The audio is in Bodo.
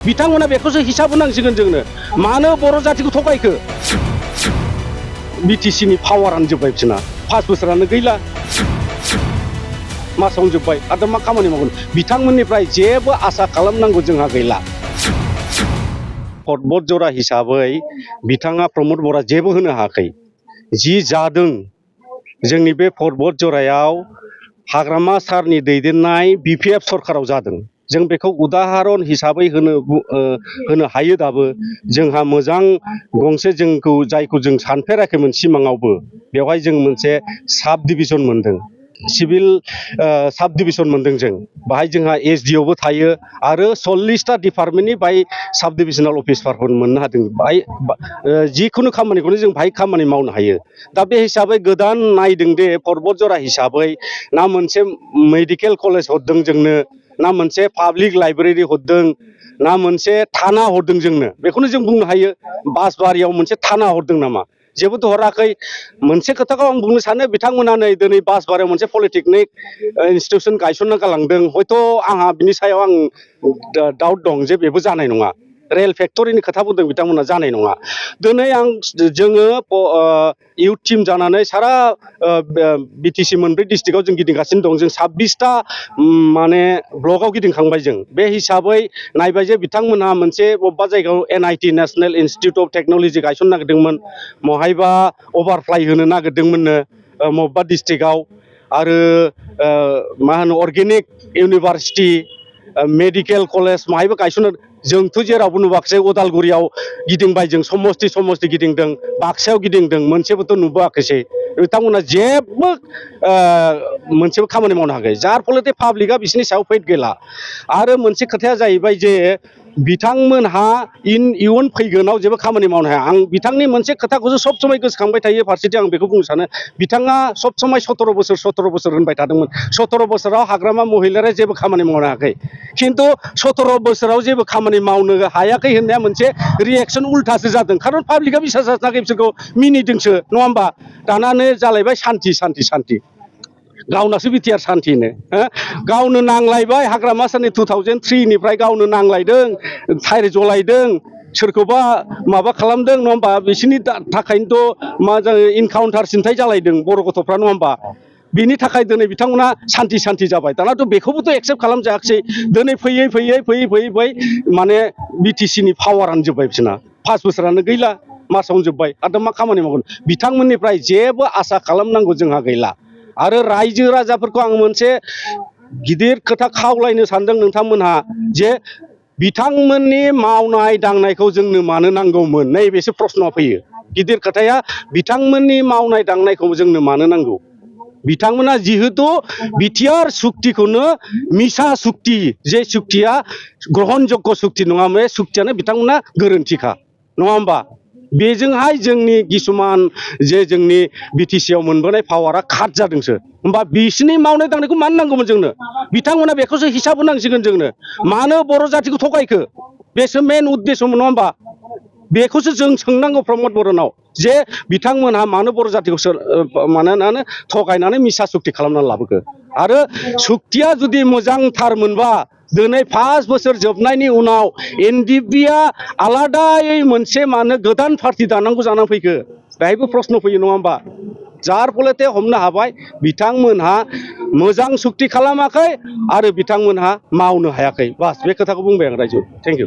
बिथांमोना बेखौसो हिसाब होनांसिगोन जोंनो मानो बर' जातिखौ थगायखो बिटिसिनि पावारानो जोब्बाय बिसोरना 5 बोसोरानो गैला मासावनो जोब्बाय आरो मा खामानि मावगोन बिथांमोननिफ्राय जेबो आसा खालामनांगौ जोंहा गैला पर्बत जरा हिसाबै बिथाङा प्रमद बर'आ जेबो होनो हायाखै जि जादों जोंनि बे पर्बत जरायाव हाग्रामा सारनि दैदेननाय बिपिएफ सरकाराव जादों जों बेखौ उदाहरन हिसाबै होनो हायो दाबो जोंहा मोजां गंसे जोंखौ जायखौ जों सानफेराखैमोन सिमाङावबो बेवहाय जों मोनसे साब डिभिजन मोनदों सिभिल साब डिभिजन मोनदों जों बाहाय जोंहा एसडिअबो थायो आरो 40टा डिपार्टमेन्टनि बाय साब डिभिजनाल अफिसारफोर मोननो हादों बाहाय जिखुनु खामानिखौनो जों बाहाय खामानि मावनो हायो दा बे हिसाबै गोदान नायदों दे पर्बत जरा हिसाबै ना मोनसे मेडिकेल कलेज हरदों जोंनो ना मोनसे पाब्लिक लाइब्रेरि हरदों ना मोनसे थाना हरदों जोंनो बेखौनो जों बुंनो हायो बासबारियाव मोनसे थाना हरदों नामा जेबोथ' हराखै मोनसे खोथाखौ आं बुंनो सानो बिथांमोना नै दिनै बासबारियाव मोनसे पलिटेकनिक इन्स्टिटिउसन गायसनना गालांदों हयथ' आंहा बिनि सायाव आं डाउट दं जे बेबो जानाय नङा रेल फेक्टरिनि खोथा बुंदों बिथांमोना जानाय नङा दिनै जोङो इउथ टिम जानानै सारा बिटिसि मोनब्रै डिस्ट्रिक्टआव जों गिदिंगासिनो दं जों 26टा माने ब्लकआव गिदिंखांबाय जों बे हिसाबै नायबाय जे बिथांमोनहा मोनसे बबेबा जायगायाव NIT national institute of technology गायसननो नागिरदोंमोन महायबा अभारफ्लाइ होनो नागिरदोंमोननो बबेबा डिस्ट्रिक्टआव आरो मा होनो अर्गेनिक इउनिभारसिटि मेडिकेल कलेज माहायबो गायसननो जोंथ' जेरावबो नुवाखिसै उदालगुरियाव गिदिंबाय जों समस्ति गिदिंदों बाक्सायाव गिदिंदों मोनसेबोथ' नुबोआखिसै बिथांमोना जेबो मोनसेबो खामानि मावनो हायाखै जार फलते पाब्लिकआ बिसोरनि सायाव फैद गैला आरो मोनसे खोथाया जाहैबाय जे बिथांमोनहा इयुन फैगोनाव जेबो खामानि मावनो हाया आं बिथांनि मोनसे खोथाखौसो सब समय गोसोखांबाय थायो फारसेथिं आं बेखौ बुंनो सानो बिथाङा सब समय 17 बोसोर होनबाय थादोंमोन 17 बोसोराव हाग्रामा महिलारिया जेबो खामानि मावनो हायाखै खिन्थु 17 बोसोराव जेबो खामानि मावनो हायाखै होननाया मोनसे रिएक्सन उल्थासो जादों खारन पाब्लिकआ बिसास जायाखै बिसोरखौ मिनिदोंसो नङा होमबा दानानो जालायबाय सान्थि गावनासो बिटिआर सान्थिनो गावनो नांलायबाय हाग्रामा सारनि 2003 निफ्राय गावनो नांलायदों थायर जलायदों सोरखौबा माबा खालामदों नङा होमबा बिसोरनि थाखायनोथ' मा जायो इनकाउन्टार सिन्थाय जालायदों बर' गथ'फ्रा नङा होमबा बिनि थाखाय दिनै बिथांमोना सान्थि जाबाय दानाथ' बेखौबोथ' एक्सेप्ट खालामजायाखिसै दिनै फैयै माने बिटिसिनि पावारानो जोब्बाय बिसोरना 5 बोसोरानो गैला मासावनो जोब्बाय आरो मा खामानि मावगोन बिथांमोननिफ्राय जेबो आसा खालामनांगौ जोंहा गैला आरो रायजो राजाफोरखौ आं मोनसे गिदिर खोथा खावलायनो सानदों नोंथांमोनहा जे बिथांमोननि मावनाय दांनायखौ जोंनो मानो नांगौमोन नैबेसो प्रश्नआ फैयो गिदिर खोथाया बिथांमोननि मावनाय दांनायखौ जोंनो मानो नांगौ बिथांमोना जिहेतु बिटिआर सुक्तिखौनो मिसा सुक्ति जे सुक्तिया ग्रहणजोग्य सुक्ति नङा बे सुक्तियानो बिथांमोना गोरोन्थिखा नङा होमबा बेजोंहाय जोंनि किसुमान जे जोंनि बिटिसिआव मोनबोनाय पावारा काट जादोंसो होमबा बिसोरनि मावनाय दांनायखौ मानो नांगौमोन जोंनो बिथांमोना बेखौसो हिसाब होनांसिगोन जोंनो मानो बर' जातिखौ थगायखो बेसो मेन उद्देश्यमोन नङा होमबा बेखौसो जों सोंनांगौ प्रमद बर'नाव जे बिथांमोनहा मानो बर' जातिखौ मानो थगायनानै मिसा सुक्ति खालामनानै लाबोखो आरो सुक्तिया जुदि मोजांथार मोनबा दिनै 5 बोसोर जोबनायनि उनाव एनडिएफबिआ आलादायै मोनसे मानो गोदान पार्टि दानांगौ जानानै फैखो बेहायबो प्रश्न फैयो नङा होमबा जार फलते हमनो हाबाय बिथांमोनहा मोजां सुक्ति खालामाखै आरो बिथांमोनहा मावनो हायाखै बास बे खोथाखौ बुंबाय आं रायजो थेंक इउ